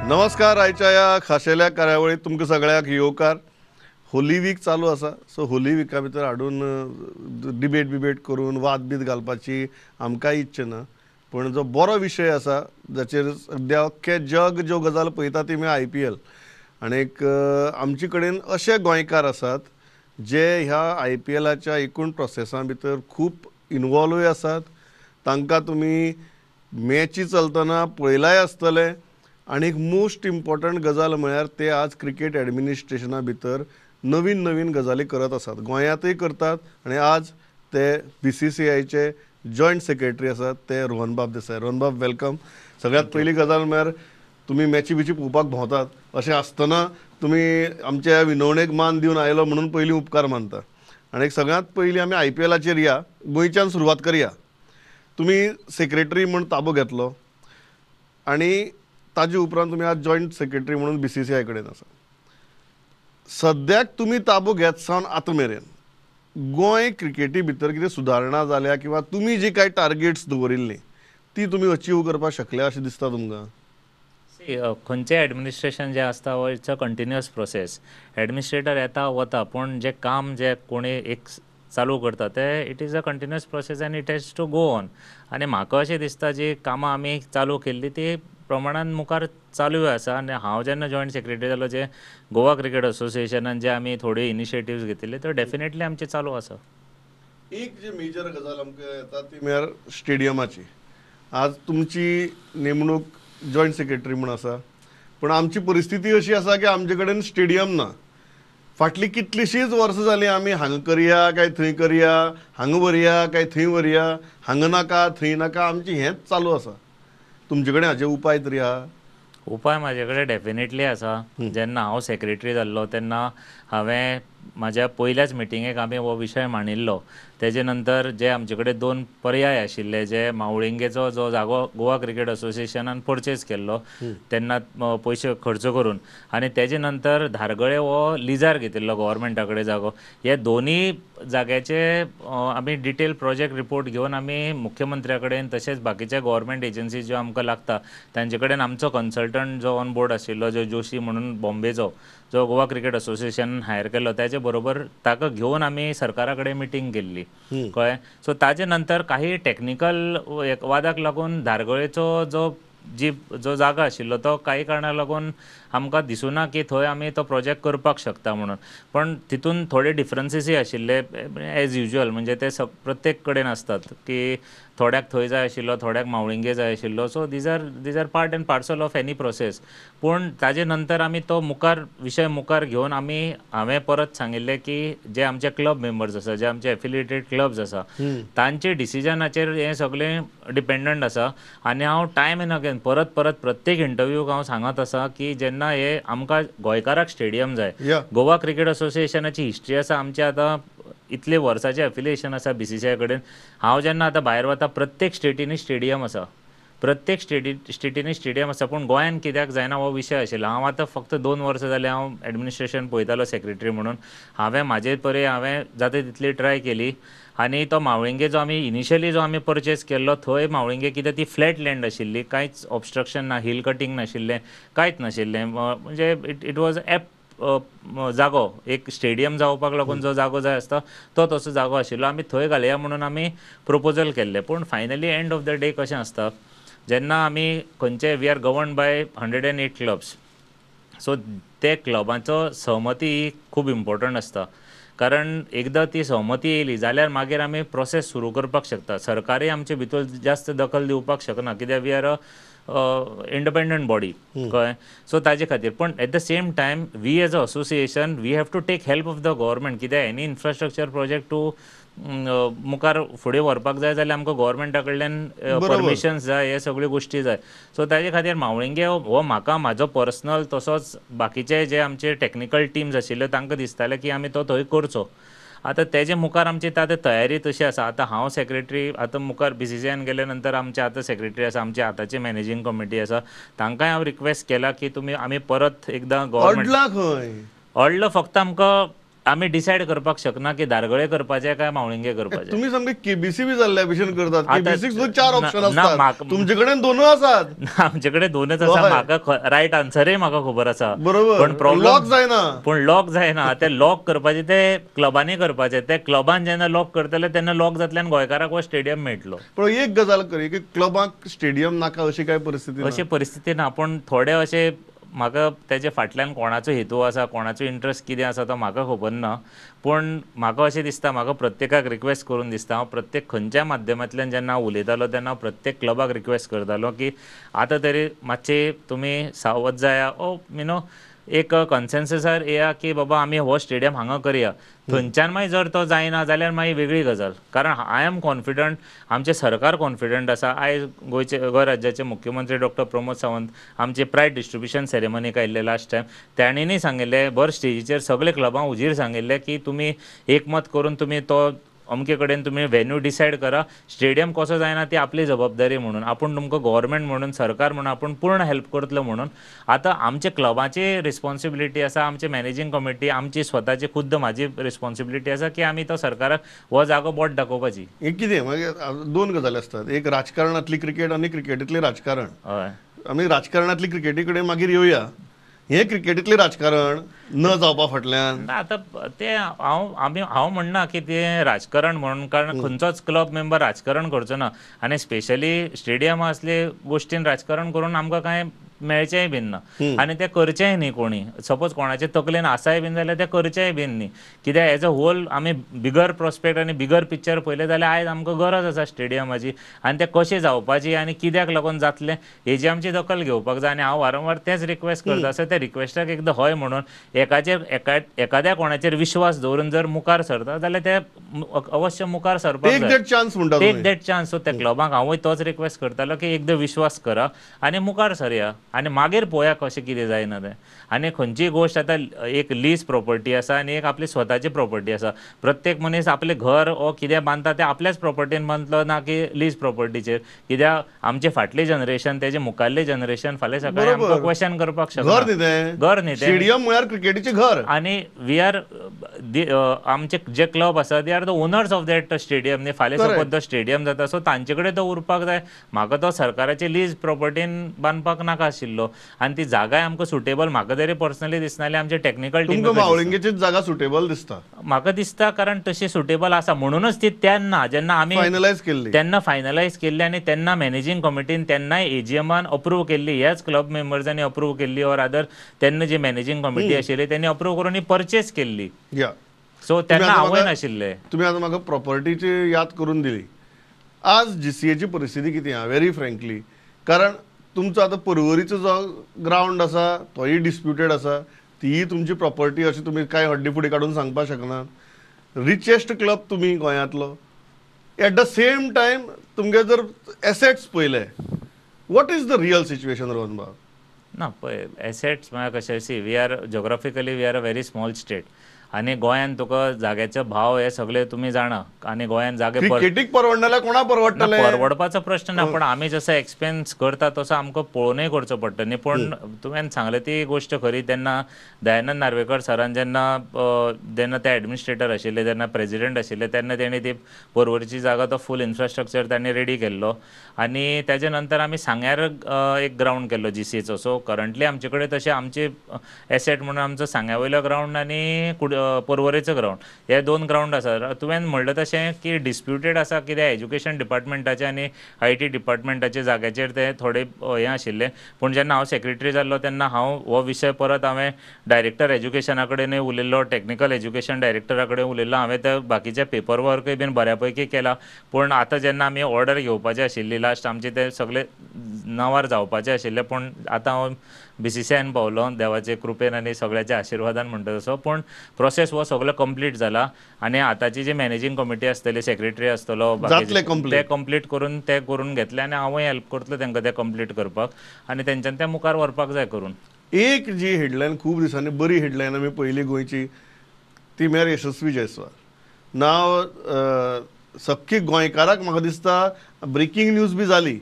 नमस्कार. आयच्या ह्या खाशेल्या कार्यावळीत तुमकां सगळ्यांक येवकार. होली वीक चालू आसा, सो होली विका भितर हाडून डिबेट बिबेट करून वाद बीत घालपाची आमकांय इच्छा ना, पूण जो बरो विशय आसा जाचेर सद्या अख्खें जग ज्यो गजाल पळयता ती म्हळ्यार IPL. आनीक आमचे कडेन अशे गोंयकार आसात जे ह्या IPLाच्या एकूण प्रोसेसा भितर खूब इनवॉल्वूय आसात. तांकां तुमी मॅची चलतना पळयलाय आसतलें. आनी एक मोस्ट इम्पॉर्टंट गजाल म्हळ्यार ते आज क्रिकेट एडमिनिस्ट्रेशना भितर नवीन नवीन गजाली करत आसात, गोंयांतूय करतात. आनी आज ते BCCIचे जॉयंट सेक्रेटरी आसात ते रोहनबाब देसाय. रोहनबाब, welcome. सगळ्यात पयली गजाल म्हळ्यार तुमी मॅची बिची पळोवपाक भोंवतात, अशें आसतना तुमी आमच्या विनवणेक मान दिवन आयलो म्हणून पयलीं उपकार मानता. आनी सगळ्यांत पयलीं आमी IPLाचेर या, गोंयच्यान सुरवात करया. तुमी सेक्रेटरी म्हूण ताबो घेतलो आनी ताजे उपरांत तुमी आज जॉयंट सेक्रेटरी म्हणून BCCI कडेन आसा. सद्याक तुमी ताबो घेत सावन आतां मेरेन गोंय क्रिकेटी भितर कितें सुदारणा जाल्या किंवा तुमी जी कांय टार्गेट्स दवरिल्लीं ती तुमी अचीव करपाक शकल्या अशें दिसता तुमकां? खंयचें एडमिनिस्ट्रेशन जें आसता हो it's a continuous process. Administrator येता वता, पूण जें काम जें कोणी एक चालू करता तें it is a continuous process and it has to go on. आनी म्हाका अशें दिसता जी कामां आमी चालू केल्ली ती प्रमाणान मुखार चालू आसा. आनी हांव जेन्ना जॉयंट सेक्रेटरी जालो, जे गोवा क्रिकेट असोसिएशनान जे आमी थोडे इनिशिएटिव्स घेतिल्ले त्यो डेफिनेटली आमचे चालू आसा. एक जी मेजर गजाल आमकां येता ती म्हळ्यार स्टेडियमाची. आज तुमची नेमणूक जॉयंट सेक्रेटरी म्हूण आसा, पूण आमची परिस्थिती अशी आसा की आमचे कडेन स्टेडियम ना. फाटलीं कितलींशींच वर्सां जालीं आमी हांगा करया काय थंय करया, हांगा व्हरया काय थंय व्हरया, हांगा नाका थंय नाका, आमचें हेंच चालू आसा. तुमचे कडेन हाचे उपाय तरी आहा? उपाय म्हाजे कडेन डेफिनेटली आसा. जेन्ना हांव सेक्रेटरी जाल्लो तेन्ना हांवें म्हाज्या पयल्याच मिटिंगेक आमी हो विशय मांडिल्लो. तेजे नंतर जे आमचे कडेन दोन पर्याय आशिल्ले, जे मावळिंगेचो जो जागो गोवा क्रिकेट असोसिएशनान परचेज केल्लो तेन्ना पयशे खर्च करून, आनी तेजे नंतर धारगळे हो लिजार घेतिल्लो गव्हर्मेंटा कडेन जागो, हे दोनूय जाग्याचे आमी डिटेल प्रोजेक्ट रिपोर्ट घेवन आमी मुख्यमंत्र्या कडेन तशेंच बाकीच्या गव्हर्मेंट एजन्सी ज्यो आमकां लागता तांचे कडेन आमचो कन्सल्टंट जो ऑन बोर्ड आशिल्लो, जो जोशी म्हणून बॉम्बेचो, जो गोवा क्रिकेट असोसिएशन हायर केल्लो, ताजे बरोबर ताका घेवन आमी सरकारा कडेन मिटींग केल्ली, कळ्ळें. सो ताजे नंतर काही टॅक्निकल वादाक लागून धारगळेचो जो जी जो जागा आशिल्लो तो काही कारणाक लागून आमकां दिसुना की थंय आमी तो प्रोजेक्ट करपाक शकता म्हणून. पण तितून थोडे डिफरन्सीसूय आशिल्ले एज युजल, म्हणजे ते प्रत्येक कडेन आसतात की थोड्याक थंय जाय आशिल्लो, थोड्याक मावळिंगे जाय आशिल्लो. So these are part and parcel of any process. पूण ताजे नंतर आमी तो मुखार विशय मुखार घेवन आमी हांवें परत सांगिल्लें की जे आमचे क्लब मेंबर्स आसा, जे आमचे एफिलिएटेड क्लब्स आसा, तांचे डिसिजनाचेर हें सगळें डिपेंडंट आसा. आनी हांव टायम एंड अगेन परत परत प्रत्येक इंटरव्यूक हांव सांगत आसा की जेन्ना हे आमकां गोंयकाराक स्टेडियम जाय, गोवा क्रिकेट असोसिएशनाची हिस्ट्री आसा, आमचे आतां इतले वर्साचें एफिलिएशन आसा BCCI कडेन. हांव जेन्ना आतां भायर वता प्रत्येक स्टेटींनी स्टेडियम आसा, प्रत्येक स्टेटींनी स्टेडियम आसा, पूण गोंयान कित्याक जायना हो विशय आशिल्लो. हांव आतां फक्त 2 वर्सां जालीं हांव एडमिनिस्ट्रेशन पळयतालो सेक्रेटरी म्हणून. हांवें म्हाजे परे हांवें जाता तितली ट्राय केली. आनी तो मावळिंगे जो आमी इनिशियली जो आमी परचेज केल्लो थंय मावळिंगे कित्याक ती फ्लॅट लँड आशिल्ली, कांयच ऑबस्ट्रक्शन ना, हिल कटींग नाशिल्लें, कांयच नाशिल्लें, म्हणजे it was app जागो, एक स्टेडियम जावपाक लागून जो जागो जाय आसता तो तसो जागो आशिल्लो. आमी थंय घालया म्हणून आमी प्रपोजल केल्लें. पूण finally end of the day कशें आसता, जेन्ना आमी खंयचे we are govern by 108 clubs, so ते क्लबांचो सहमती ही खूब इम्पॉर्टंट आसता. कारण एकदां ती सहमती येयली जाल्यार मागीर आमी प्रोसेस सुरू करपाक शकता. सरकारय आमचे भितर जास्त दखल दिवपाक शकना कित्याक we are a independent body, कळ्ळें. सो ताजे खातीर पूण at the same time we as a association we have to take help of the government, कित्याक एनी इन्फ्रास्ट्रक्चर प्रोजेक्ट टू मुखार फुडें व्हरपाक जाय जाल्यार आमकां गव्हर्मेंटा कडल्यान परमिशन्स जाय, हे सगळ्यो गोश्टी जाय. सो ताजे खातीर मावळिंगे हो म्हाका म्हाजो पर्सनल तसोच बाकीचे जे आमचे टॅक्निकल टिम्स आशिल्ल्यो तांकां दिसतालें की आमी तो थंय करचो. आतां तेजे मुखार आमची आतां तयारी तशी आसा. आतां हांव सेक्रेटरी, आतां मुखार BCCIन गेले नंतर आमचे आतां सेक्रेटरी आसा, आमची आतांची मॅनेजींग कमिटी आसा, तांकांय हांव रिक्वेस्ट केला की तुमी आमी परत एकदां गव्हर्मेंट अडलो. फक्त आमकां आमी डिसायड करपाक शकना की धारगळे करपाचे काय मावळिंगे करपाचे. तुमी सामके केबीसी बी जाल्ल्या भशेन करतात. केबीसी सुद्दां 4 ऑप्शन आसतात, तुमचे कडेन दोनूय आसात. आमचे कडेन दोनच आसा. म्हाका रायट आन्सरय म्हाका खबर आसा, बरोबर, पण प्रॉब्लेम लॉक जायना. पूण लॉक जायना, ते लॉक करपाचे ते क्लबांनी करपाचे. ते क्लबान जेन्ना लॉक करतले तेन्ना लॉक जातले आनी गोंयकाराक हो स्टेडियम मेळटलो. पण एक गजाल करी की क्लबाक स्टेडियम नाका अशी काय परिस्थिती, अशी परिस्थिती ना. पूण थोडे अशे म्हाका तेजे फाटल्यान कोणाचो हेतू आसा, कोणाचो इंट्रस्ट कितें आसा तो म्हाका खबर ना. पूण म्हाका अशें दिसता, म्हाका प्रत्येकाक रिक्वेस्ट करून दिसता, हांव प्रत्येक खंयच्या माध्यमांतल्यान जेन्ना हांव उलयतालो तेन्ना हांव प्रत्येक क्लबाक रिक्वेस्ट करतालो की आतां तरी मातशें तुमी सावध जाया, ओ you know एक कन्सेन्ससार येया की बाबा आमी हो स्टेडियम हांगा करया. थंयच्यान मागीर जर तो जायना जाल्यार मागीर वेगळी गजाल. कारण I am confident, आमचें सरकार कॉन्फिडंट आसा. आयज गोंयचे गोंय राज्याचे मुख्यमंत्री डॉक्टर प्रमोद सावंत आमचे प्रायज डिस्ट्रिब्युशन सेरेमनीक आयिल्ले लास्ट टायम, ताणेंय सांगिल्लें बर स्टेजीचेर सगळे क्लबां हुजीर सांगिल्लें की तुमी एकमत करून तुमी तो अमके कडेन तुमी व्हेन्यू डिसायड करा, स्टेडियम कसो जायना ती आपली जबाबदारी म्हणून, आपूण तुमकां गव्हर्मेंट म्हणून सरकार म्हणून आपूण पूर्ण हेल्प करतलो म्हणून. आतां आमचे क्लबाची रिस्पॉन्सिबिलिटी आसा, आमचे मॅनेजींग कमिटी, आमची स्वताची खुद्द म्हाजी रिस्पॉन्सिबिलिटी आसा की आमी तो सरकाराक हो जागो बोट दाखोवपाची. एक कितें मागीर दोन गजाली आसतात, एक राजकारणांतली क्रिकेट आनी क्रिकेटींतलें राजकारण. हय, आमी राजकारणांतली क्रिकेटी कडेन मागीर येवया. हे क्रिकेटीतलें राजकारण न जावपा फाटल्यान आतां तें हांव म्हणना की तें राजकारण म्हणून, कारण खंयचोच क्लब मेंबर राजकारण करचो ना आनी स्पेशली स्टेडियमा असले गोश्टीन राजकारण करून आमकां कांय मेळचेंय बीन ना आनी तें करचेंय न्ही कोणी. सपोज कोणाचे तकलेन आसाय बीन जाल्यार तें करचेंय बीन न्ही, कित्याक एज अ होल आमी बिगर प्रोस्पेक्ट आनी बिगर पिक्चर पळयलें जाल्यार आयज आमकां गरज आसा स्टेडियमाची आनी तें कशें जावपाची आनी कित्याक लागून जातलें हेजी आमची दखल घेवपाक जाय. आनी हांव वारंवार तेंच रिक्वेस्ट करता, सो त्या रिक्वेस्टाक एकदां हय म्हणून एकाचेर एकाद्या कोणाचेर विश्वास दवरून जर मुखार सरता जाल्यार ते अवश्य मुखार सरपाक टेक that chance म्हणटा, टेक that chance. सो त्या क्लबांक हांवूय तोच रिक्वेस्ट करतालो की एकदां विश्वास करा आनी मुखार सरया आनी मागीर पळोवया कशें कितें जायना तें. आनी खंयचीय गोश्ट आतां एक लीज प्रॉपर्टी आसा आनी एक आपली स्वताची प्रॉपर्टी आसा. प्रत्येक मनीस आपलें घर वो कितें बांदता तें आपल्याच प्रॉपर्टीन बांदतलो, ना की लीज प्रॉपर्टीचेर. कित्याक आमचे फाटलें जनरेशन तेजे मुखाल्लें जनरेशन फाल्यां सकाळीं आमकां क्वेश्चन करपाक शकता. घर न्ही तें, स्टेडियम म्हळ्यार क्रिकेटीचें घर. आनी we are आमचे जे क्लब आसा they are the owners of that stadium न्ही. फाल्यां सपोज तो स्टेडियम जाता सो तांचे कडेन तो उरपाक जाय. म्हाका तो सरकाराचे लीज प्रॉपर्टीन बांदपाक नाका आशिल्लो आनी ती जागाय आमकां सुटेबल म्हाका तरी पर्सनली दिसनाली. आमचे टेक्निकल टीम मावळिंगेचीच जागा सुटेबल दिसता म्हाका दिसता, कारण तशी सुटेबल आसा म्हणूनच ती तेन्ना जेन्ना आमी फायनलायज केल्ली तेन्ना फायनलायज केल्ली आनी तेन्ना मॅनेजींग कमिटीन तेन्नाय एजीएमान अप्रूव केल्ली, ह्याच क्लब मेंबर्सांनी अप्रूव केल्ली ऑर अदर तेन्ना जी मॅनेजींग कमिटी आशिल्ली तेन्ना अप्रूव करून परचेस केल्ली. सो तेन्ना हांवूय नाशिल्ले. तुमी आतां म्हाका प्रॉपर्टीची याद करून दिली. आज जीसीएची परिस्थिती कितें आहा व्हेरी फ्रँकली, कारण तुमचो आतां पर्वरीचो जो ग्रावंड आसा तोय डिस्प्युटेड आसा, तीय तुमची प्रॉपर्टी अशें तुमी कांय हड्डी फुडें काडून सांगपाक शकनात. रिचेस्ट क्लब तुमी गोंयांतलो, एट the same time तुमगे जर एसेट्स पळयले, what is the real situation Rohan बाब? ना पळय एसेट्स म्हळ्यार कशें, see we are geographically we are a very small state आनी गोंयान तुका जाग्याचे भाव हे सगळे तुमी जाणा आनी गोंयान जागे क्रिकेटीक परवडनाल्यार कोणाक परवडटलें? परवडपाचो प्रश्न ना, पण आमी जसो एक्सपेन्स करता तसो आमकां पळोवनूय करचो पडटा न्ही. पूण तुवें सांगलें ती गोश्ट खरी. तेन्ना दयानंद नार्वेकर सरान जेन्ना जेन्ना ते एडमिनिस्ट्रेटर आशिल्ले, जेन्ना प्रेजिडेंट आशिल्ले, तेन्ना तेणी ती पर्वरीची जागा तो फूल इन्फ्रास्ट्रक्चर तांणी रेडी केल्लो आनी तेजे नंतर आमी सांग्यार एक ग्रावंड केल्लो जीसीएचो. सो करंटली आमचे कडेन तशें आमचे एसेट म्हणून आमचो सांग्या वयलो ग्रावंड आनी पर्वरेचो ग्रावंड हे दोन ग्रावंड आसा. तुवें म्हणलें तशें की डिस्प्युटेड आसा कित्याक एज्युकेशन डिपार्टमेंटाचे आनी I T डिपार्टमेंटाचे जाग्याचेर ते थोडे हें आशिल्ले. पूण जेन्ना हांव सेक्रेटरी जाल्लो तेन्ना हांव हो विशय परत हांवें डायरेक्टर एज्युकेशना कडेनूय उलयल्लो, टॅक्निकल एज्युकेशन डायरेक्टरा कडेन उलयल्लो, हांवें ते बाकीचे पेपर वर्कूय बीन बऱ्या पैकी केला. पूण आतां जेन्ना आमी ऑर्डर घेवपाची आशिल्ली लास्ट आमचे ते सगळे नांवार जावपाचे आशिल्ले, पूण आतां हांव बीसीसीआयन पावलो देवाचे कृपेन आनी सगळ्याच्या आशिर्वादान म्हणटा तसो. पूण प्रोसेस हो सगळो कंप्लीट जाला आनी आतांची जी मॅनेजींग कमिटी आसतली, सेक्रेटरी आसतलो, ते कंप्लीट करून ते करून घेतले आनी हांवूय हेल्प करतलो तांकां ते कंप्लीट करपाक आनी तेंच्यान ते मुखार व्हरपाक जाय करून. एक जी हेडलायन खूब दिसांनी बरी हेडलायन आमी पळयली गोंयची, ती म्हळ्यार यशस्वी जयस्वाल. नाव सख्खी गोंयकाराक म्हाका दिसता ब्रेकींग न्यूज बी जाली,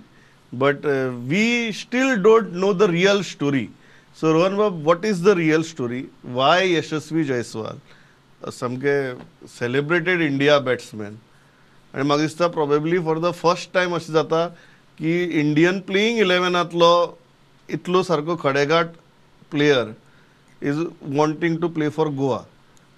but we still don't know the real story. So Rohan Babu, what is the real story? Why Yashasvi Jaiswal? सामके सेलिब्रेटेड इंडिया बॅट्समॅन आनी म्हाका दिसता probably for the first time अशें जाता की इंडियन प्लेईंग इलेवनांतलो इतलो सारको खडेगांठ player is wanting to play for Goa.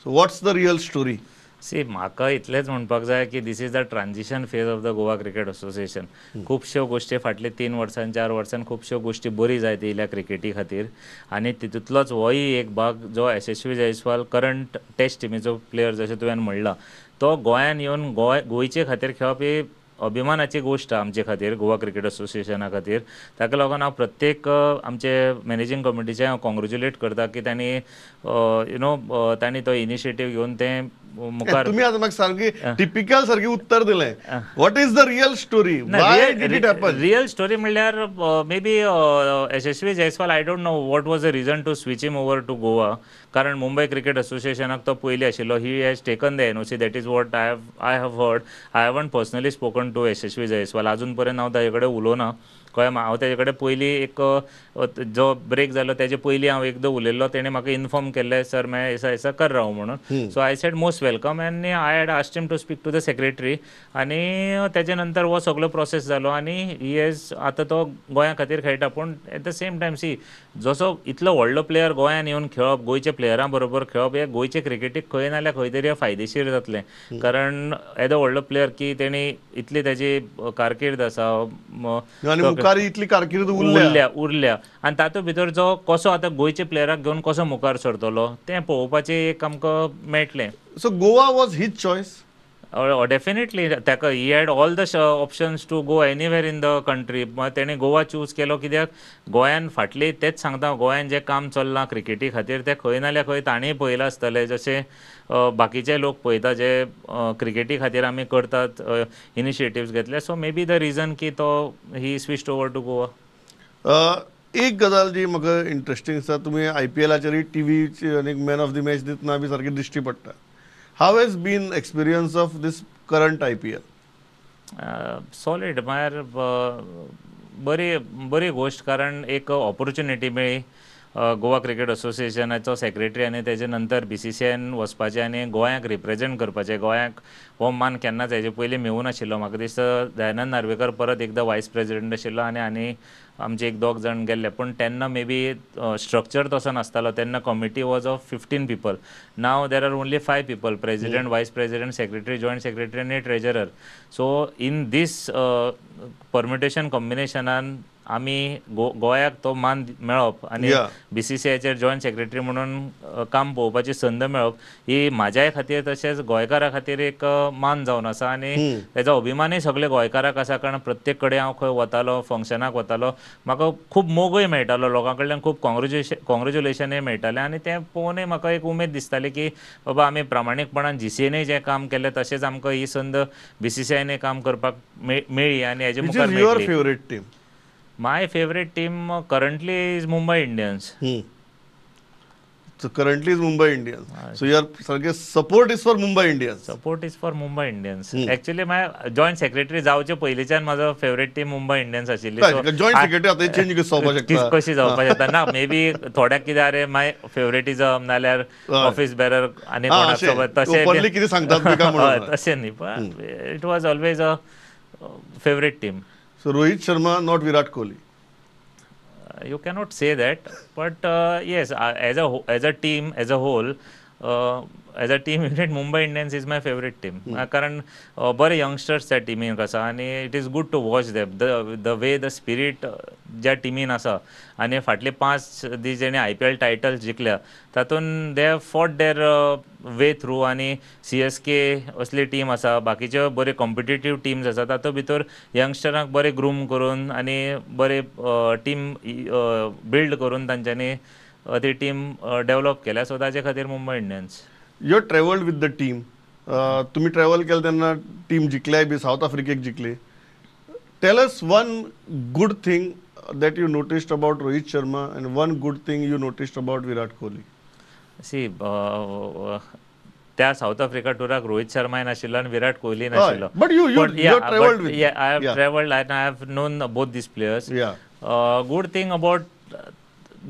So what's the real story? See, म्हाका इतलेंच म्हणपाक जाय की this is the transition phase of the Goa Cricket Association. खुबश्यो गोश्टी फाटले 3 वर्सां 4 वर्सां खुबश्यो गोश्टी बरी जायत येयल्या क्रिकेटी खातीर आनी तितूंतलोच होय एक भाग जो यशस्वी जयस्वाल करंट टेस्ट टिमीचो प्लेयर जशें तुवें म्हणलां तो गोंयान येवन गोंयचे खातीर खेळप ही अभिमानाची गोश्ट आमचे खातीर, गोवा क्रिकेट असोसिएशना खातीर. ताका लागून हांव प्रत्येक आमचे मॅनेजींग कमिटीचें हांव कॉंग्रेच्युलेट करता की तांणी you know तांणी तो इनिशिएटीव घेवन तें मुखार. तुमी आतां म्हाका सारकी टिपिकल सारकी उत्तर दिलें. What is the real story? Why did it happen? Real story म्हणल्यार maybe Yashasvi Jaiswal, I don't know what was the reason to switch him over to Goa, कारण मुंबय क्रिकेट असोसिएशनाक तो पयलीं आशिल्लो. He has taken the NOC, that is what I have heard. I haven't personally spoken to Yashasvi Jaiswal, अजून पर्यंत हांव ताजे कडेन उलोवना. कळ्ळें? हांव ताजे कडेन पयलीं एक जो ब्रेक जालो ताजे पयलीं हांव एकदां उलयल्लो, तेणें म्हाका इन्फॉर्म केल्लें सर मैं ऐसा ऐसा कर रहा हूँ म्हणून. So I said most welcome आनी I had asked him to speak to the secretary आनी ताजे नंतर हो सगळो प्रोसेस जालो आनी he has आतां तो गोंया खातीर खेळटा. पूण at the same time see, जसो इतलो व्हडलो प्लेयर गोंयान येवन खेळप, गोंयच्या प्लेयरां बरोबर खेळप, हे गोंयचे क्रिकेटीक खंय ना जाल्यार खंय तरी फायदेशीर जातलें. कारण येदो व्हडलो प्लेयर की तेणी इतली ताजी कारकीर्द आसा, इतली कारकीर्द उरल्या उरल्या आनी तातूंत भितर जो कसो आतां गोंयच्या प्लेयराक घेवन कसो मुखार सरतलो तें पळोवपाचें एक आमकां मेळटलें. So Goa was his choice? Definitely ताका he had all the options to go anywhere in the country. तेणें गोवा चूज केलो कित्याक गोंयान फाटली तेंच सांगता, गोंयान जें काम चल्लां क्रिकेटी खातीर तें खंय ना जाल्यार खंय तांणीय पळयलां आसतलें, जशें बाकीचे लोक पळयता जे क्रिकेटी खातीर आमी करतात इनिशिएटिव्स घेतले. So may be the reason की तो he switched over to Goa. एक गजाल जी म्हाका इंट्रस्टींग आसा, तुमी आयपीएलाचेरूय टिवीचे आनी मॅन ऑफ the match दितना बी सारकी दिश्टी पडटा. How has been experience of this current IPL? Solid, म्हळ्यार बरी बरी गोश्ट, कारण एक ऑपॉर्च्युनिटी मेळ्ळी गोवा क्रिकेट असोसिएशनाचो सेक्रेटरी आनी तेजे नंतर BCCI वचपाचें आनी गोंयाक रिप्रेजेंट करपाचें. गोंयाक हो मान केन्नाच हेजे पयलीं मेळूं नाशिल्लो. म्हाका दिसता दयानंद नार्वेकर परत एकदां वायस प्रेजिडेंट आशिल्लो आनी आनी आमचे एक दोग जाण गेल्ले, पूण तेन्ना मे बी स्ट्रक्चर तसो नासतालो. तेन्ना committee was of 15 people, now there are only 5 people, president, vice president, secretary, joint secretary आनी treasurer. So in these permutation कॉम्बिनेशनान आमी गोंयाक तो मान मेळप आनी BCCIचेर जॉयंट सेक्रेटरी म्हणून काम पळोवपाची संद मेळप ही म्हाज्याय खातीर तशेंच गोंयकारा खातीर एक मान जावन आसा आनी तेजो अभिमानूय सगळे गोंयकाराक आसा. कारण प्रत्येक कडेन हांव खंय वतालो, फंक्शनाक वतालो, म्हाका खूब मोगूय मेळटालो लोकां कडल्यान, खूब कॉंग्रेच्युलेशनूय मेळटालें आनी तें पळोवनूय म्हाका एक उमेद दिसताली की बाबा आमी प्रामाणीकपणान GCA जें काम केलें तशेंच आमकां ही संद BCCI काम करपाक मेळ्ळी आनी हेजे मुखार मेळ्ळी. Favourite team? My favorite team currently is Mumbai Indians. So currently is Mumbai Indians. So your support is for Mumbai Indians? Support is for Mumbai Indians. Actually, my joint secretary जावचे पयलींच्यान म्हाजो favorite team Mumbai Indians आशिल्ली. Joint secretary आतां change कशी जावपाक शकता? कशी जावपाक शकता ना, मे बी थोड्याक कितें अरे my favouritism नाल्यार ऑफिस बेरर आनी कोणाक सोबत तशें कितें सांगतात तशें न्ही, पण it was always a favourite team. So Rohit Sharma, not Virat Kohli? You cannot say that, but yes, as a team, as a whole, as a team unit, Mumbai Indians is my favorite team. कारण बरे youngsters त्या टिमीन आसा आनी it is good to watch them. The way the spirit ज्या टिमीन आसा आनी फाटले 5 दीस जेणे IPL title जिखल्या तातूंत they have fought their way through आनी CSK असली टीम आसा, बाकीच्यो बरे कॉम्पिटेटीव टिम्स आसा, तातूंत भितर यंगस्टरांक बरे ग्रूम करून आनी बरे टीम बिल्ड करून तांच्यांनी ती टीम डेव्हलप केल्या. सो ताजे खातीर Mumbai Indians. You travelled with the team, तुमी ट्रॅव्हल केलें तेन्ना team जिखल्याय B, south आफ्रिकेक जिखली. Tell us one good thing that you noticed about Rohit Sharma and one good thing you noticed about Virat Kohli. See, त्या south Africa टुराक रोहित शर्मा नाशिल्लो आनी विराट कोहली नाशिल्लो. But you travelled with. Yeah, I have travelled and I have known both these players. Good thing about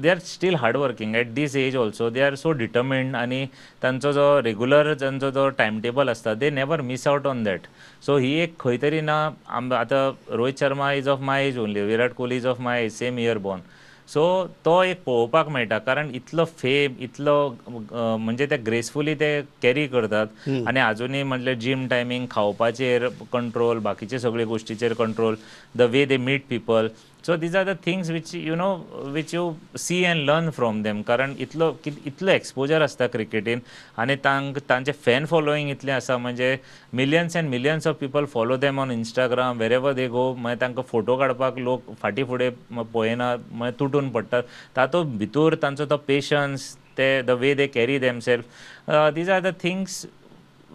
they are still hard working at this age also. They are so determined आनी तांचो जो regular तांचो जो time table आसता, they never miss out on that. So ही एक खंय तरी ना, आतां Rohit Sharma is of my age only, Virat Kohli is of my age, same year born. So तो एक पळोवपाक मेळटा, कारण इतलो फेम, इतलो म्हणजे ते ग्रेसफुली ते कॅरी करतात आनी आजुनूय म्हटल्यार जीम टायमींग, खावपाचेर कंट्रोल, बाकीचे सगळे गोश्टीचेर control, the way they meet people. So these are the things which you know which you see and learn from them. कारण इतलो इतलो एक्सपोजर आसता क्रिकेटीन आनी तांचे फॅन फॉलोईंग इतलें आसा, म्हणजे millions and millions of people follow them on Instagram, wherever they go. मागीर तांकां फोटो काडपाक लोक फाटीं फुडें पळयना, मागीर तुटून पडटात. तातूंत भितर तांचो तो पेशन्स, ते the way they carry themself, these are the things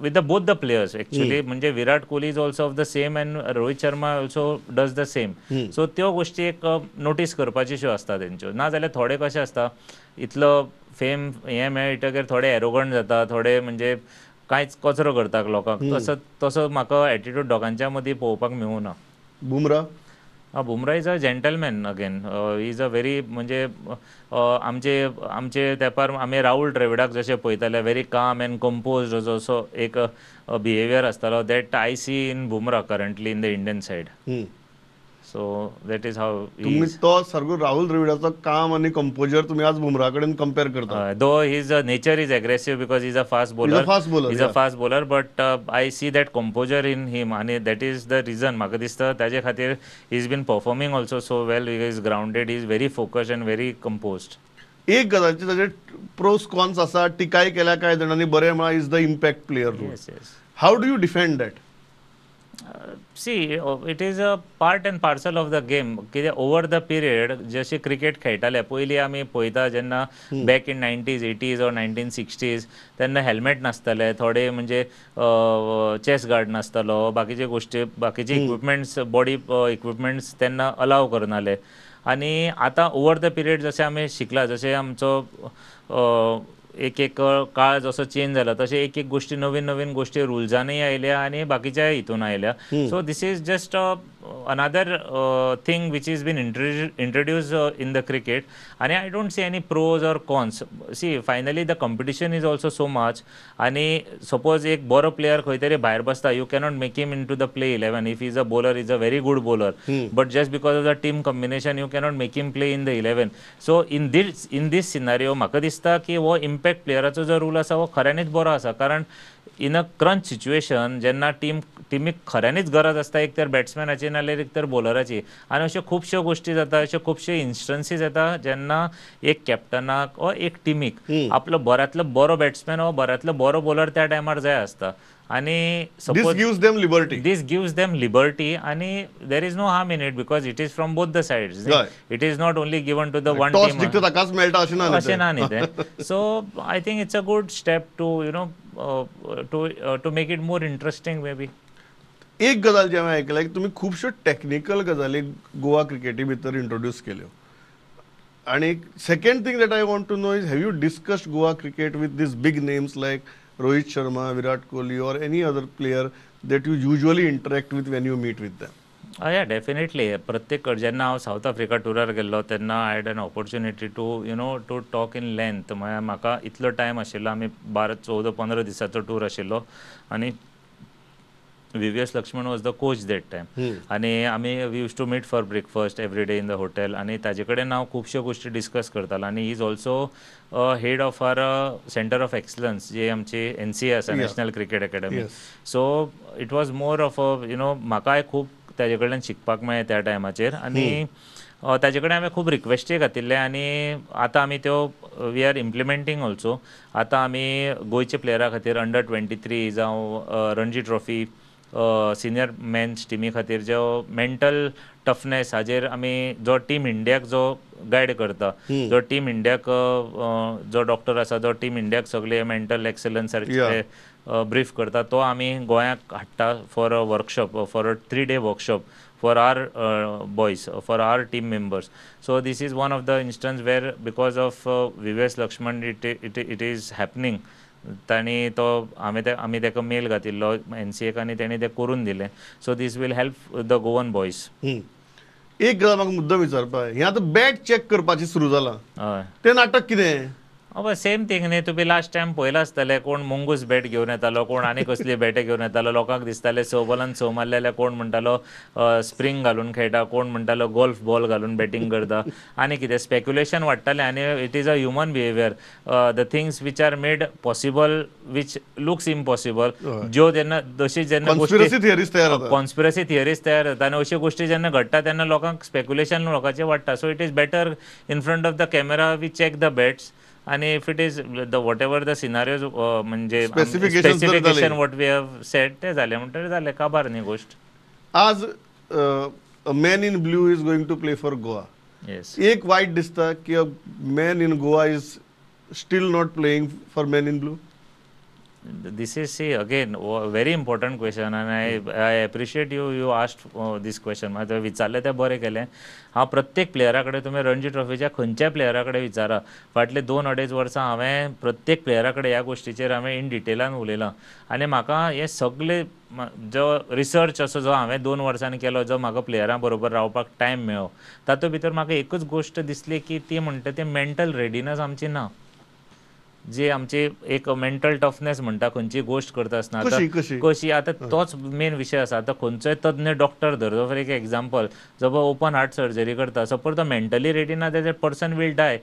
with the both the players actually. म्हणजे Virat Kohli is also of the same and Rohit Sharma also does the same. So त्यो गोष्टी एक notice करपाच्यो आसता तेंच्यो. ना जाल्यार थोडे कशें आसता, इतलो फेम हें मेळटकीर थोडे एरोगंट जाता, थोडे म्हणजे कांयच कचरो करता लोकांक. तसो तसो म्हाका एटिट्यूड दोगांच्या मदीं पळोवपाक मेळूना. Bumrah? Bumrah is a gentleman again, is a very म्हणजे आमचे आमचे तेंपार आमी राहुल द्रविडाक जशें पळयताले, व्हेरी काम एंड कंपोज्ड असो एक बिहेवियर आसतालो, that I see in Bumrah currently in the Indian side. So that is how. तुम्ही तो सारको राहुल द्रविडाचो काम आणि कंपोजर तुम्ही आज बुमरा कडेन कंपेअर करता. Though his nature is aggressive because is a fast bowler, fast bowler, is a fast bowler, but I see that composure in him आनी that is the reason म्हाका दिसता ताजे खातीर he is been performing also so well. He is grounded, he is very focused and very composed. एक गजालचे ताजे pros cons आसा, टिकाय केल्या कांय जाणांनी, बरें म्हळ्यार is the impact player. Yes. How do you defend that? See, it is a part and parcel of the game. कित्याक over the period जशी क्रिकेट खेळटाले पयलीं, आमी पळयता जेन्ना back in 90s, 80s or 1960s, तेन्ना हेल्मेट नासताले, थोडे म्हणजे चेस्ट गार्ड नासतालो, बाकीचे गोश्टी, बाकीचे इक्विपमेंट्स, बॉडी इक्विपमेंट्स तेन्ना अलाव करनाले. आनी आतां ओवर the period जशें आमी शिकला, जशें आमचो एक एक काळ जसो चेंज जाला, तशें एक एक गोश्टी, नवीन नवीन गोश्टी रुल्सानूय आयल्या आनी बाकीच्या हितून आयल्या. So this is just another thing which is been introduce in the cricket आनी I don't see any pros or cons. See, finally the competition is also so much आनी सपोज एक बरो प्लेयर खंय तरी भायर बसता, you cannot make him in to the play 11. If is a bowler, is a very good bowler, but just because of the team combination you cannot make him play in the 11. So in this scenario म्हाका दिसता की हो impact प्लेयराचो जो rule आसा हो खऱ्यांनीच बरो आसा, कारण इन अ क्रंच सिच्युएशन जेन्ना टिमीक खऱ्यांनीच गरज आसता एक तर बॅट्समॅनाची नाल्यार एक तर बॉलराची, आनी अश्यो खुबश्यो गोश्टी जाता, अश्यो खुबश्यो इन्स्टन्सीस येता जेन्ना एक कॅप्टनाक वा एक टिमीक आपलो बऱ्यांतलो बरो बॅट्समॅन वा बऱ्यांतलो बरो बॉलर त्या टायमार जाय आसता आनी This suppose gives them liberty. This gives them liberty आणि there is no harm in it because it is from both the sides. It is not only given to the one toss team. जिखता ताकाच मेळटा अशें ना न्ही अशें तें. ना न्ही तें. So I think it's a good step to you know to make it more interesting maybe. एक गजाल जी हांवें आयकल्या की तुमी खुबश्यो टॅक्निकल गजाली गोवा क्रिकेटी भितर इंट्रोड्यूस केल्यो आनी second thing that I want to know is, have you discussed Goa cricket with these big names like Rohit Sharma, Virat Kohli or any other player that you usually interact with when you meet with them? Yeah, definitely. प्रत्येक जेन्ना हांव south Africa टुरार गेल्लो तेन्ना I had an opportunity to you know to talk in length. म्हळ्यार म्हाका इतलो time आशिल्लो, आमी 12, 14, 15 दिसाचो टूर आशिल्लो आनी VVS Laxman was the coach that time आनी आमी we used to meet for breakfast every day in the hotel आनी ताजे कडेन हांव खुबश्यो गोश्टी डिस्कस करतालो. आनी he is also head of our centre of excellence, जी आमची एनसीए आसा, national cricket academy. So it was more of a म्हाकाय खूब ताजे कडल्यान शिकपाक मेळ्ळें त्या टायमाचेर आनी ताजे कडेन हांवें खूब रिक्वेस्टी घातिल्ले आनी आतां आमी त्यो we are implementing also. आतां आमी गोंयच्या प्लेयरा खातीर अंडर 23 जावं रणजी ट्रॉफी सिनियर मेन्स टिमी खातीर जो मेंटल टफनेस हाजेर आमी जो टीम इंडियाक जो गायड करता, जो टीम इंडियाक जो डॉक्टर आसा, जो टीम इंडियाक सगळे मेंटल एक्सलन्स सारके ब्रीफ करता, तो आमी गोंयाक हाडटा for a workshop, for a 3 day workshop for our boys, for our team members. So this is one of the instance where because of VVS Laxman it is happening. तांणी तो हांवें ते आमी ताका मेल घातिल्लो एनसीएक आनी तेणी तें करून दिलें. So this will help the Goan boys. एक गजाल म्हाका मुद्दम विचारपा, हें आतां बॅट चॅक करपाचें सुरू जालां, तें नाटक कितें? हय, सेम थिंग न्ही. तुमी लास्ट टायम पळयलां आसतलें, कोण मुंगूस बॅट घेवन येतालो, कोण आनी कसली बॅट घेवन येतालो. लोकांक दिसतालें 6 बॉलान 6 मारले जाल्यार कोण म्हणटालो स्प्रींग घालून खेळटा, कोण म्हणटालो गोल्फ बॉल घालून बॅटींग करता आनी कितें स्पेक्युलेशन वाडटालें. आनी it is a human behaviour, the things which are made possible which looks impossible, ज्यो जेन्ना तशी जेन्ना कॉन्स्पिरसी थियरीज तयार जाता आनी अश्यो गोश्टी जेन्ना घडटा तेन्ना लोकांक स्पेक्युलेशन लोकांचें वाडटा. So it is better in front of the camera we check the bats. आणि if it is the whatever the scenarios म्हणजे specification what we have set ते जालें म्हणटकीर जालें, काबार न्ही गोश्ट. आज man in blue is going to play for Goa. Yes, एक वायट दिसता की man in Goa is still not playing for man in blue. This is, see, again very important question and I appreciate you asked this question. म्हाका विचारलें तें बरें केलें. हांव प्रत्येक प्लेयरा कडेन, तुमी रणजी ट्रॉफीच्या खंयच्याय प्लेयरा कडेन विचारा, फाटले 2-2.5 वर्सां हांवें प्रत्येक प्लेयरा कडेन ह्या गोश्टीचेर हांवें इन डिटेलान उलयलां. आनी म्हाका हे सगळे जो रिसर्च असो जो हांवें 2 वर्सांनी केलो, जो म्हाका प्लेयरां बरोबर रावपाक टायम मेळ्ळो, तातूंत भितर म्हाका एकूच गोश्ट दिसली की ती म्हणटा ती मेंटल रेडिनस आमची ना. जी आमची एक मेंटल टफनेस म्हणटा खंयची गोश्ट करता आसतना कशी, आतां तोच मेन विशय आसा. आतां खंयचोय तज्ञ डॉक्टर धर, फॉर एक एग्जाम्पल, जो ओपन हार्ट सर्जरी करता, सपोज तो मेंटली रेडी ना जाल्यार person will die.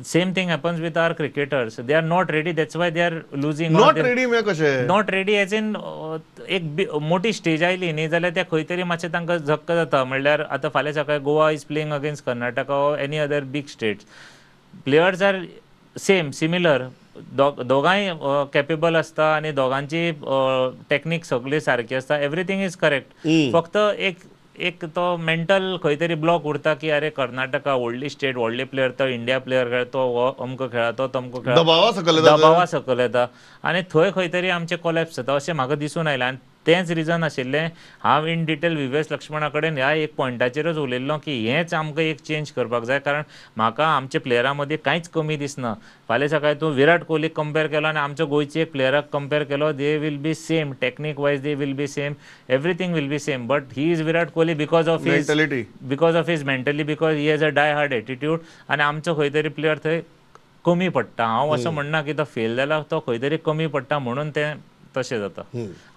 Same thing happens with our cricketers, they are not ready, that's why they are losing. Not ready कशें? Not ready as in एक मोठी stage आयली न्ही जाल्यार ते खंय तरी मातशें तांकां झक्क जाता. म्हणल्यार आतां फाल्यां सकाळीं Goa is playing against Karnataka or any other big states, players are same similar, दोगांय कॅपेबल आसता आनी दोगांची टॅक्नीक सगळी सारकी आसता, एवरीथींग is correct. फक्त एक एक तो मेंटल खंय तरी ब्लॉक उरता की अरे कर्नाटका व्हडली स्टेट, व्हडले प्लेयर, तो इंडिया प्लेयर खेळ, तो हो अमको खेळा, तो तमको खेळा, दबावा सकयल येता आनी थंय खंय तरी आमचें कोलॅप्स जाता अशें म्हाका दिसून आयलें. आनी तेंच रिजन आशिल्लें हांव इन डिटेल विवेश लक्ष्मणा कडेन ह्या एक पॉयंटाचेरच उलयल्लो की हेंच आमकां एक चेंज करपाक जाय, कारण म्हाका आमच्या प्लेयरां मदीं कांयच कमी दिसना. फाल्यां सकाळीं तूं विराट कोहलीक कंपेर केलो आनी आमच्या गोंयचे एक प्लेयराक कंपेर केलो, they will be same, technique wise they will be same, everything will be same, but he is Virat Kohli because of his because of his mentally, because he has a die hard attitude. आनी आमचो खंय तरी player थंय कमी पडटा. हांव असो म्हणना की तो फेल जाला, तो खंय तरी कमी पडटा म्हणून तें तशें जाता.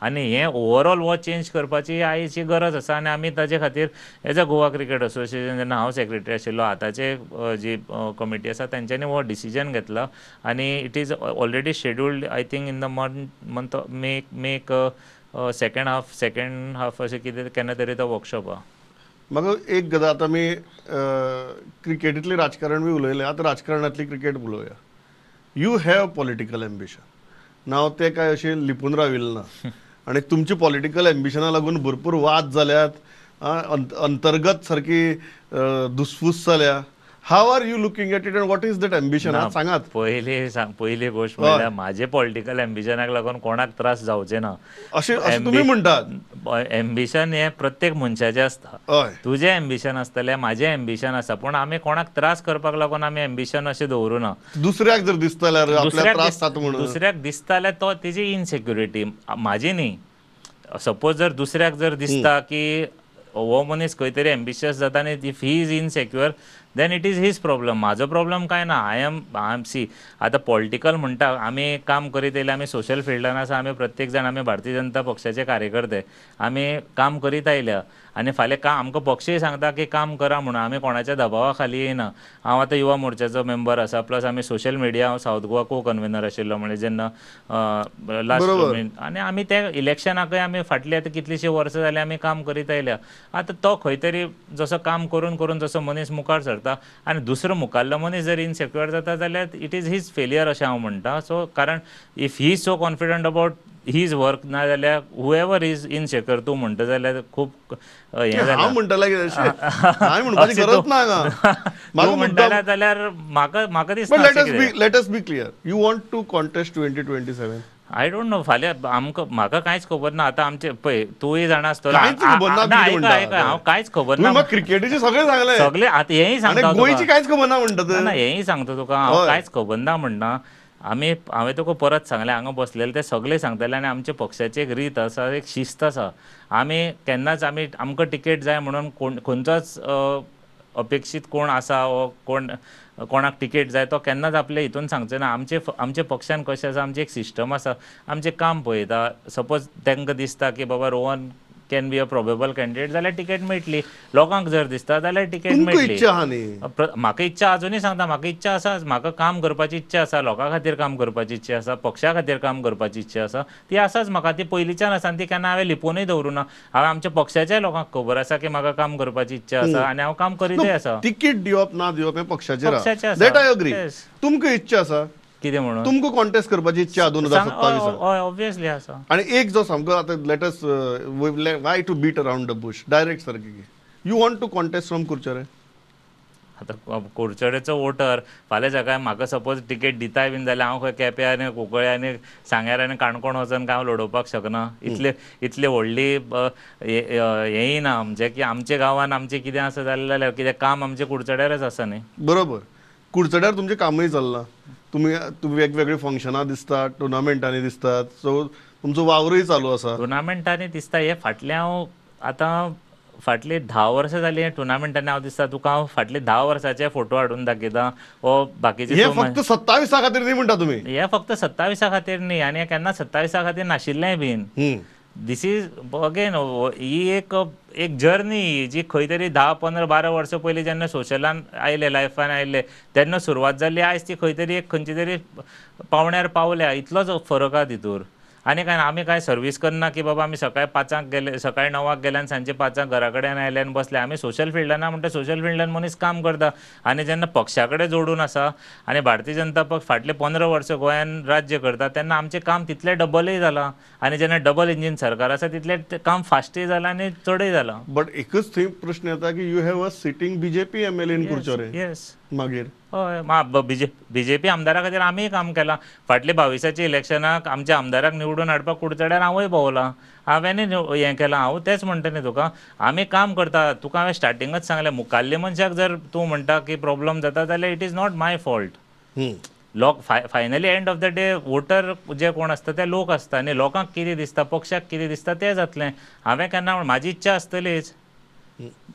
आनी हें ओवरऑल हो चेंज करपाची आयची गरज आसा. आनी आमी ताजे खातीर as a Goa cricket association जेन्ना हांव सेक्रेटरी आशिल्लो, आतांचे जी कमिटी आसा तेंच्यांनी हो डिसिजन घेतला आनी it is already scheduled I think in the month May second half अशें कितें केन्ना तरी तो वर्कशॉप आहा. म्हाका एक गजाल, आतां आमी क्रिकेटींतलें राजकारण बी उलयलें, आतां राजकारणांतली क्रिकेट उलोवया. You have political ambition, नाव ते काय अशें लिपून राविल्लें ना आनी तुमच्या पॉलिटिकल एम्बिशना लागून भरपूर वाद जाल्यात, अंतर्गत सारकी दुसफूस जाल्या. How are you looking at it and what is that ambition? सांगात. पयली गोश्ट म्हणल्यार म्हाजे पॉलिटिकल एम्बिशनाक लागून कोणाक त्रास जावचे ना अशें तुमी म्हणटात. एम्बिशन हें प्रत्येक मनशाचें आसता, तुजें एम्बिशन आसतलें, म्हाजें एम्बिशन आसा, पूण आमी कोणाक त्रास करपाक लागून आमी एम्बिशन अशें दवरूना. दुसऱ्याक जर दिसता जाल्यार त्रास जाता म्हणून, दुसऱ्याक दिसता जाल्यार तो तेजी इनसेक्युरिटी, म्हाजी न्ही. सपोज जर दुसऱ्याक जर दिसता की हो मनीस खंय तरी एम्बिशियस जाता आनी if he is insecure then it is his problem. म्हाजो प्रॉब्लम कांय ना. I am सी आतां पॉलिटिकल म्हणटा आमी काम करीत येयले, आमी सोशल फिल्डान आसा, आमी प्रत्येक जाण आमी भारतीय जनता पक्षाचे कार्यकर्ते, आमी काम करीत आयल्या आनी फाल्यां आमकां पक्षूय सांगता की काम करा म्हणून, आमी कोणाच्या दबावा खाली येयना. हांव आतां युवा मोर्चाचो मेंबर आसा, प्लस आमी सोशल मिडिया, हांव सावथ गोवा को कन्वेनर आशिल्लो म्हणजे जेन्ना लास्ट, आनी आमी ते इलेक्शनाकय आमी फाटली आतां कितलींशीं वर्सां जालीं आमी काम करीत आयल्या. आतां तो खंय तरी जसो काम करून करून जसो मनीस मुखार सरता आनी दुसरो मुखाल्लो मनीस जर इनसेक्युअर जाता जाल्यार it is his failure अशें हांव म्हणटा. सो कारण if he is so confident about his work, ना जाल्यार हुएवर is insecure तूं म्हणटा जाल्यार खूब हें जालें. तूं म्हणटाले जाल्यार म्हाका म्हाका दिसता. Let us be clear, you want to contest 2027? I don't know, फाल्यां आमकां म्हाका कांयच खबर ना. आतां आमचें पळय तूंय जाणा आसतलो, हांव कांयच खबर ना. क्रिकेटीचें सगळें सांगलें, सगळें आतां हेंय सांगता, गोंयची कांयच खबर ना म्हणटा. ना हेंय सांगता तुका, हांव कांयच खबर ना म्हणना. आमी हांवें तुका परत सांगलें, हांगा बसलेले ते सगळे सांगतले आनी आमच्या पक्षाची एक रीत आसा, एक शिस्त आसा. आमी केन्नाच आमी आमकां तिकेट जाय म्हणून कोण खंयचोच अपेक्षीत कोण आसा वो कोण कोणाक तिकेट जाय तो केन्नाच आपले हितून सांगचो ना. आमचे आमच्या पक्षान कशें आसा, आमची एक सिस्टम आसा, आमचें काम पळयता. सपोज तांकां दिसता की बाबा Rohan can be a probable candidate जाल्यार तिकेट मेळटली, लोकांक जर दिसता जाल्यार तिकेट मेळटली. म्हाका इच्छा अजुनूय सांगता, म्हाका इच्छा आसा, म्हाका काम करपाची इच्छा आसा, लोकां खातीर काम करपाची इच्छा आसा, पक्षा खातीर काम करपाची इच्छा आसा, ती आसाच म्हाका, ती पयलींच्यान आसा आनी ती केन्ना हांवें लिपोवनूय दवरूं ना. हांवें आमच्या पक्षाच्याय लोकांक खबर आसा की म्हाका काम करपाची इच्छा आसा आनी हांव काम करीतय आसा. तिकीट दिवप ना दिवप हें पक्षाचेर आसा, that I agree. तुमकां इच्छा आसा कितें म्हणून तुमकां कॉन्टेस्ट करपाची इच्छा 2027 हय ऑब्वियसली आसा. आनी एक जो सामको आतां let us why to beat around the bush direct सारकें, you want to contest from Curchorem? आतां कुडचडेचो वोटर फाल्यां सकाळी म्हाका सपोज तिकेट दिताय बीन जाल्यार हांव खंय केप्यां आनी कुंकळे आनी सांग्यार आनी काणकोण वचोन काय हांव लडोवपाक शकना. इतले इतले व्हडली हेंय ना आमचें की आमच्या गांवान आमचें कितें आसा जाल्यार कितें काम आमचें कुडचड्यारच आसा न्ही. बरोबर, कुडचड्यार तुमचें कामूय चल्लां, तुमी वेगवेगळी फंक्शनां दिसतात, टुर्नामेंटांनी दिसतात, सो तुमचो वावरूय चालू आसा. टुर्नामेंटांनी दिसता हे फाटलें हांव आतां फाटलीं 10 वर्सां जालीं टुर्नामेंटांनी हांव दिसता. तुका हांव फाटले 10 वर्साचे फोटो हाडून दाखयता वो बाकीचे. हे फक्त 27 खातीर न्ही म्हणटा तुमी? हे फक्त 27 खातीर न्ही आनी केन्ना 27 खातीर नाशिल्लेंय been. This is again ही एक एक जर्नी जी खंय तरी 10, 15, 12 वर्सां पयलीं जेन्ना सोशलान आयले, लायफान आयले तेन्ना सुरवात जाल्ली, आयज ती खंय तरी एक खंयचे तरी पावण्यार पावल्या, इतलोच फरक आहा तितूर. आनी कांय आमी कांय सर्वीस करना की बाबा आमी सकाळी 5 गेले, सकाळी 9 गेले आनी सांजचे 5 घरा कडेन आयले आनी बसले. आमी सोशल फिल्डान ना म्हणटा, सोशल फिल्डान मनीस काम करता आनी जेन्ना पक्षा कडेन जोडून आसा आनी भारतीय जनता पक्ष फाटले 15 वर्सां गोंयान राज्य करता तेन्ना आमचें काम तितलें डबलूय जालां आनी जेन्ना डबल इंजीन सरकार आसा तितलें काम फास्टूय जालां आनी चडूय जालां. बट एकच थंय प्रश्न येता की you have a sitting BJP MLA in Curchorem. Yes, मागीर हय, बीजेपी आमदारा खातीर आमीय काम केलां. फाटले 22 इलेक्शनाक आमच्या आमदाराक निवडून हाडपाक कुडचड्यार हांवूय भोंवलां, हांवेंय हें केलां. हांव तेंच म्हणटा न्ही तुका, आमी काम करता. तुका हांवें स्टार्टिंगच सांगलें, मुखाल्ले मनशाक जर तूं म्हणटा की प्रॉब्लम जाता जाल्यार it is not my fault. लोक finally end of the day voter जे कोण आसता ते लोक आसता आनी लोकांक कितें दिसता, पक्षाक कितें दिसता तें जातलें. हांवें केन्ना म्हाजी इच्छा आसतलीच,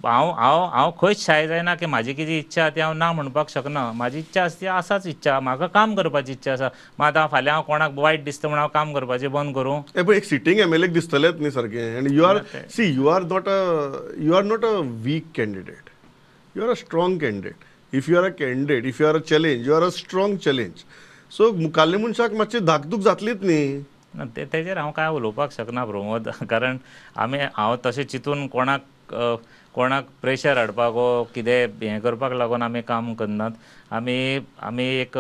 हांव हांव हांव खंयच शाय जायना की म्हाजी कितें इच्छा ती हांव ना म्हणपाक शकना. म्हाजी इच्छा आसा ती आसाच इच्छा, म्हाका काम करपाची इच्छा आसा. मात हांव फाल्यां हांव कोणाक वायट दिसता म्हूण हांव काम करपाचें बंद करूं? पण एक सिटींग एमएलए दिसतलेंच न्ही सारकें. And you are see you are not a weak candidate, you are a strong candidate. If you are a candidate, if you are a challenge, you are a strong challenge. So मुखाल्ले मनशाक मातशी धाकधूक जातलीच न्ही. ना तेजेर हांव कांय उलोवपाक शकना प्रमोद, कारण आमी हांव तशें चिंतून कोणाक कोणाक प्रेशर हाडपाक वो कितें हें करपाक लागून आमी काम करनात. आमी आमी एक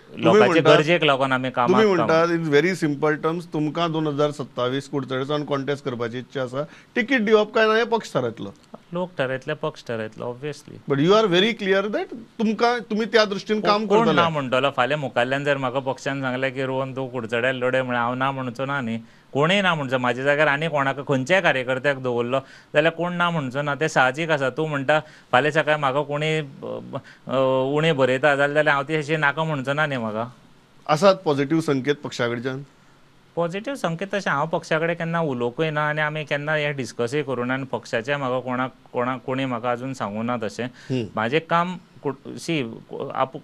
लोकांचे गरजेक लागून आमी काम. तुमी म्हणटात इन व्हेरी सिंपल टर्म्स, तुमकां 2027 कुडचडेच्यान कॉन्टेस्ट करपाची इच्छा आसा, तिकीट दिवप काय ना हें पक्ष थारायतलो, लोक थारायतले, पक्ष थारायतलो obviously. But you are very clear that तुमकां तुमी त्या दृश्टीन काम करतले. ना म्हणटलो फाल्यां मुखाल्ल्यान जर म्हाका पक्षान सांगलें की रोहन तूं कुडचड्यार लडय म्हळ्यार हांव ना म्हणचो ना न्ही, कोणूय ना म्हणचो. म्हाज्या जाग्यार आनी कोणाक खंयच्याय कार्यकर्त्याक दवरलो जाल्यार कोण ना म्हणचो ना, तें साहजीक आसा. तूं म्हणटा फाल्यां सकाळी म्हाका कोणी उणें बरयता जाल्यार हांव ती अशी नाका म्हणचो ना न्ही. म्हाका आसात पॉझिटिव्ह संकेत पक्षा कडच्यान? पॉझिटिव्ह संकेत तशें हांव पक्षा कडेन केन्ना उलोवंकूय ना आनी आमी केन्ना हें डिस्कसूय करूं ना आनी पक्षाचें म्हाका कोणाक कोणाक कोणी म्हाका अजून सांगूं ना तशें. म्हाजें काम सी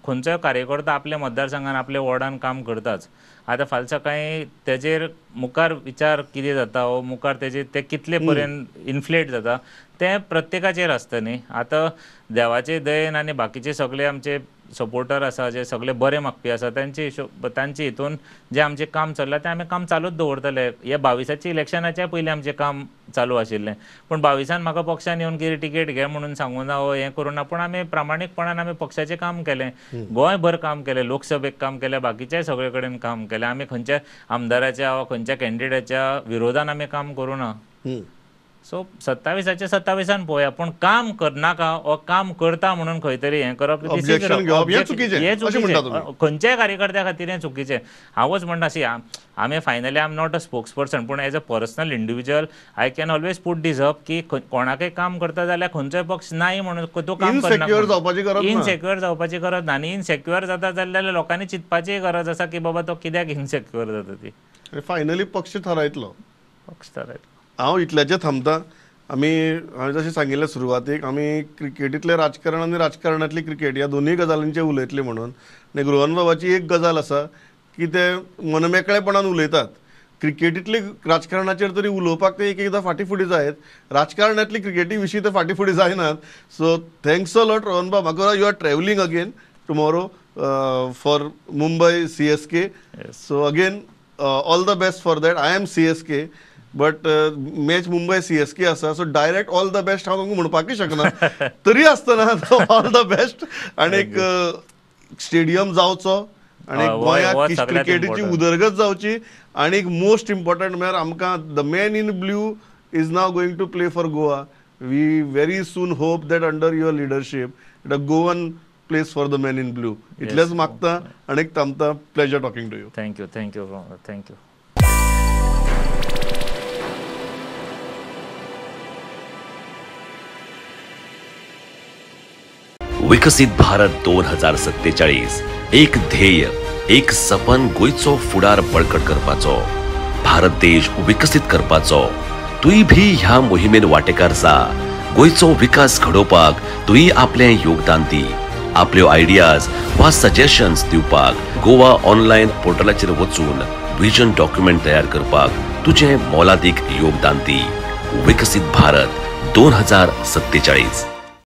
खंयचोय कार्यकर्तो आपल्या मतदारसंघान आपल्या वॉर्डान काम करताच. आतां फाल्यां सकाळीं तेजेर मुखार विचार कितें जाता वो मुखार तेजेर ते कितले पर्यंत इन्फ्लेट जाता तें प्रत्येकाचेर आसता न्ही. आतां देवाचे दयेन आनी बाकीचे सगळे आमचे सपोर्टर आसा जे सगळे बरे मागपी आसा तांचे हिशोब तांचे हितून जें आमचें काम चल्लां तें आमी काम चालूच दवरतले. हे 22 इलेक्शनाच्या पयलीं आमचें काम चालू आशिल्लें, पूण 22 म्हाका पक्षान येवन कितें तिकेट घे म्हणून सांगूं ना वो हें करूं ना, पूण आमी प्रामाणीकपणान आमी पक्षाचें काम केलें, गोंयभर काम केलें, लोकसभेक काम केलें, बाकीच्याय सगळे कडेन काम केलें. आमी खंयच्या आमदाराच्या वा खंयच्या कॅन्डिडेटाच्या विरोधान आमी काम करूं ना. सो 27 27 पळोवया, पूण काम करनाका वो काम करता म्हणून खंय तरी हें करप हें चुकीचें, खंयच्याय कार्यकर्त्या खातीर हें चुकीचें. हांवूच म्हणटा सी आमी finally I am not a spokesperson, पूण as a personal individual I can always put this up की कोणाकय काम करता जाल्यार खंयचोय पक्ष नाही म्हणून तूं काम करना, इनसेक्युअर जावपाची गरज ना. आनी इनसेक्युअर जाता जाल्यार लोकांनी चिंतपाचीय गरज आसा की बाबा तो कित्याक इनसेक्युअर जाता ती. फायनली पक्ष थारायतलो, पक्ष थारायतलो. हांव इतल्याचेर थांबता. आमी हांवें जशें सांगिल्लें सुरवातीक, आमी क्रिकेटींतलें राजकारण आनी राजकारणांतली क्रिकेट ह्या दोनूय गजालींचेर उलयतले म्हणून. आनी रोहन बाबाची एक गजाल आसा की ते मनमेकळेपणान उलयतात. क्रिकेटींतले राजकारणाचेर तरी उलोवपाक ते एक एकदां फाटीं फुडें जायत, राजकारणांतली क्रिकेटी विशीं ते फाटीं फुडें जायनात. So thanks a lot Rohan बाब. म्हाका you are travelling again tomorrow for Mumbai CSK. So again all the best for that. I am CSK but match Mumbai CSK आसा, so direct all the best हांव तुमकां म्हणपाकय शकना, तरी आसतना all the best. आनी एक स्टेडियम जावचो आनी गोंयांत क्रिकेटीची उदरगत जावची, आनी एक मोस्ट इम्पॉर्टंट म्हळ्यार आमकां the man in blue is now going to play for Goa. We very soon hope that under your leadership the Goan plays for the man in blue. इतलेंच मागता आनी थांबता. Pleasure talking to you. Thank you, thank you, thank you. विकसित भारत 2047 एक ध्येय, एक सपन गोंयचो फुडार बळकट करपाचो, भारत देश विकसीत करपाचो. तुय भी ह्या मोहिमेन वांटेकार जा. गोंयचो विकास घडोवपाक तुय आपलें योगदान दी. आपल्यो आयडियाज वा सजेशन्स दिवपाक गोवा ऑनलायन पोर्टलाचेर वचून विजन डॉक्युमेंट तयार करपाक तुजें मोलादीक योगदान दी. विकसीत भारत 2047.